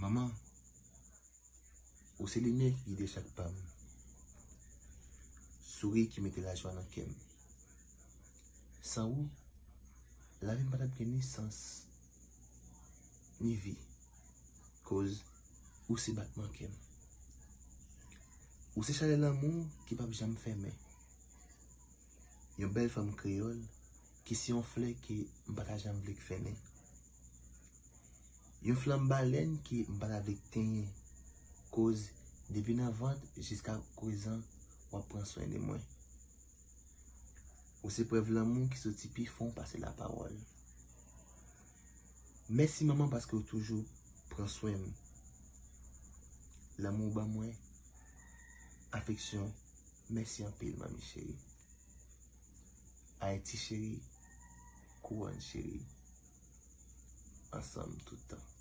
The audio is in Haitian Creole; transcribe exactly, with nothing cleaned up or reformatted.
Manman, ou se limyè ki gide chak pa m. Souri ki mete lajwa nan kè m. San ou, lavi m pa t ap gen ni sans, ni vi. Koz ou se batman kè m. Ou se chalè lanmou ki p ap janm fèmen. Yon bèl fanm kreyòl ki se yon flè ke m pa ta janm vle k fènen. Yon flanm balèn ke m pa ta vle k tenyen. Koz depi nan vant jiska prezan w ap pran swen de mwen. Ou se prèv lanmou ki soti pi fon pase lapawòl. Mèsi manman paske w toujou pran swen m. Lanmou w ban mwen, afeksyon, mèsi anpil manmi cheri. Ayiti cheri, kouwòn cheri, ansanm tout tan.